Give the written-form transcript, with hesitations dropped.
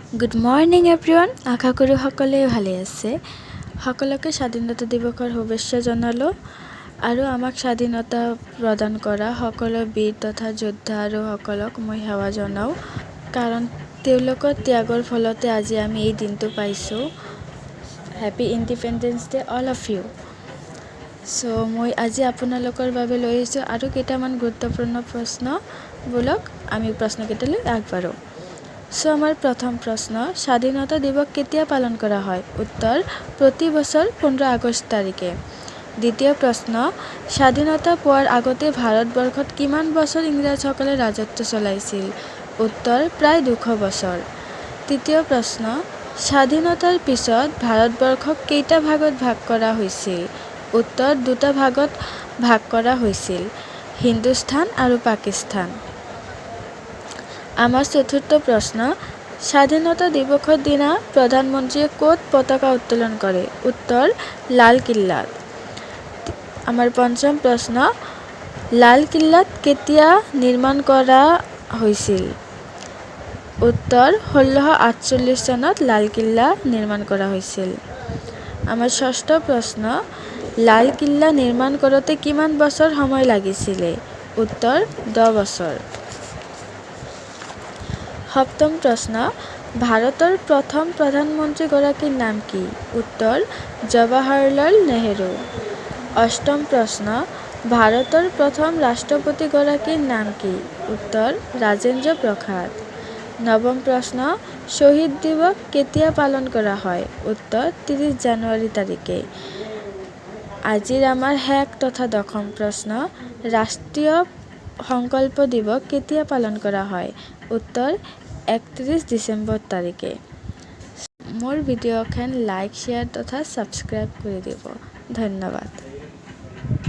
Good morning everyone, আশা কৰোঁ সকলোৱে ভালে আছে। সকলোকে স্বাধীনতা দিৱসৰ শুভেচ্ছা জনালোঁ আৰু আমাক স্বাধীনতা প্ৰদান কৰা সকলো বীৰ তথা যোদ্ধা আৰু সকলক মই সেৱা জনাওঁ, কাৰণ তেওঁলোকৰ ত্যাগৰ ফলতে আজি আমি এই দিনটো পাইছোঁ। Happy Independence Day, all of you. So মই আজি আপোনালোকৰ বাবে লৈ আহিছোঁ আৰু কেইটামান গুৰুত্বপূৰ্ণ প্ৰশ্ন। ব'লক, আমি প্ৰশ্নকেইটালৈ আগবাঢ়োঁ। চ' আমাৰ প্ৰথম প্ৰশ্ন, স্বাধীনতা দিৱস কেতিয়া পালন কৰা হয়? উত্তৰ, প্ৰতি বছৰ 15 আগষ্ট তাৰিখে। দ্বিতীয় প্ৰশ্ন, স্বাধীনতা পোৱাৰ আগতে ভাৰতবৰ্ষত কিমান বছৰ ইংৰাজসকলে ৰাজত্ব চলাইছিল? উত্তৰ, প্ৰায় 200 বছৰ। তৃতীয় প্ৰশ্ন, স্বাধীনতাৰ পিছত ভাৰতবৰ্ষক কেইটা ভাগত ভাগ কৰা হৈছিল? উত্তৰ, দুটা ভাগত ভাগ কৰা হৈছিল, হিন্দুস্থান আৰু পাকিস্তান। আমাৰ চতুৰ্থ প্ৰশ্ন, স্বাধীনতা দিৱসৰ দিনা প্ৰধানমন্ত্ৰীয়ে ক'ত পতাকা উত্তোলন কৰে? উত্তৰ, লালকিল্লাত। আমাৰ পঞ্চম প্ৰশ্ন, লালকিল্লাত কেতিয়া নিৰ্মাণ কৰা হৈছিল? উত্তৰ, 1648 চনত লালকিল্লা নিৰ্মাণ কৰা হৈছিল। আমাৰ ষষ্ঠ প্ৰশ্ন, লালকিল্লা নিৰ্মাণ কৰোঁতে কিমান বছৰ সময় লাগিছিলে? উত্তৰ, 10 বছৰ। সপ্তম প্ৰশ্ন, ভাৰতৰ প্ৰথম প্ৰধানমন্ত্ৰীগৰাকীৰ নাম কি? উত্তৰ, জৱাহৰলাল নেহেৰু। অষ্টম প্ৰশ্ন, ভাৰতৰ প্ৰথম ৰাষ্ট্ৰপতিগৰাকীৰ নাম কি? উত্তৰ, ৰাজেন্দ্ৰ প্ৰসাদ। নৱম প্ৰশ্ন, শ্বহীদ দিৱস কেতিয়া পালন কৰা হয়? উত্তৰ, 30 জানুৱাৰী তাৰিখে। আজিৰ আমাৰ শেষ তথা দশম প্ৰশ্ন, ৰাষ্ট্ৰীয় সংকল্প দিৱস কেতিয়া পালন কৰা হয়? উত্তৰ, 31 ডিচেম্বৰ তাৰিখে। মোৰ ভিডিঅ'খন লাইক, শ্বেয়াৰ তথা ছাবস্ক্ৰাইব কৰি দিব। ধন্যবাদ।